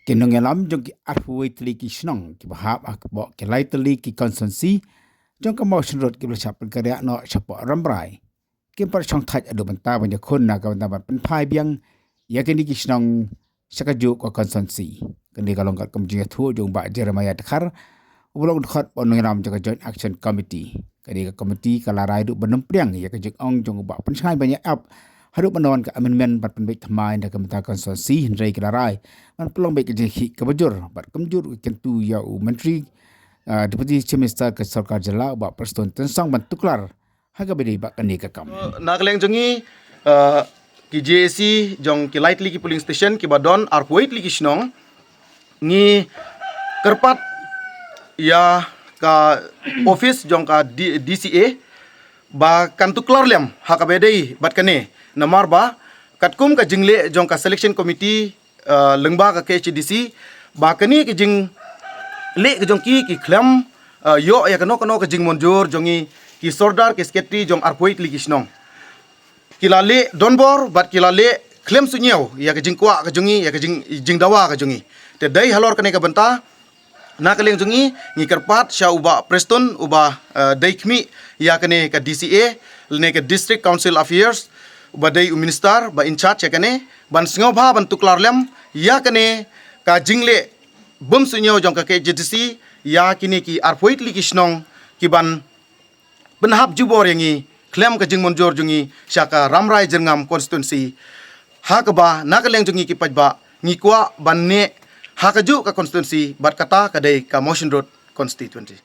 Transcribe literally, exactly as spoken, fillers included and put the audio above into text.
Ki nongïalam jong ki arphew tylli ki shnong kiba hap ha kpoh ki lai tylli ki constituency jong ka Mawshynrut kiba la shah pynkyriah noh shapoh Rambrai kim pat shong thait haduh mynta ban ïakhun na ka bynta ban pynphai biang ïa kine ki shnong sha kajuh ka constituency. Kane ka long katkum ka jingïathuh jong u Bah Jeremiah Dkhar, uba long u dkhot u nongïalam jong ka Joint Action Committee. Kane ka committee ka la rai haduh ban ym pdiang ïa ka jingong jong u Bah Pynshngaiñ Baniah Ap haduh ban don ka amendment ban pynbeit thymmai na ka bynta constituency, hynrei ki la rai ban pynlong beit ka jingkhih kaba jur bad kumjuh ruh ki kyntu ïa u Myntri, ah, Deputy Chief Minister ka Sorkar Jylla, u Bah Prestone Tynsong, ban tuklar ha kaba ïadei bad kane ka kam. Na ka liang jong ngi, ah, ki J A C jong ki lai tylli ki polling station kiba don arphew tylli ki shnong, ngi kyrpad ïa ka office jong ka D-, D C A ba kan tuklar lem ha kaba ïadei bad kane, namar ba katkum ka jingleh jong ka selection committee, ah, lyngba ka K H A D C, ba kane ka jingleh ka jong ki, ki khlem, ah, ïoh ïa kano kano ka jingmynjur jong ngi ki sordar, ki secretary jong arphew tylli ki shnong. Ki la leh donbor bad ki la leh khlem suidñiew ïa ka jingkwah ka jong ngi, ïa ka jing, jingdawa ka jong ngi. Te dei halor kane ka bynta, na ka liang jong ngi, ngi kyrpad sha u Bah Prestone, uba, eh, dei khmih ïa kane ka D C A lane ka District Council Affairs, uba dei u minister ba in charge ïa kane, ban sngewbha ban tuklar lem ïa kane ka jingleh bym suidñiew jong ka K H A D C ïa kine ki arphew tylli ki shnong kiban pynhap jubor ïa ngi khlem ka jingmynjur jong ngi sha ka Rambrai Jyrngam constituency. Ha kaba na ka liang jong ngi ki paidbah ngi kwah ban neh ha kajuh ka constituency, bad kata ka dei ka Mawshynrut constituency.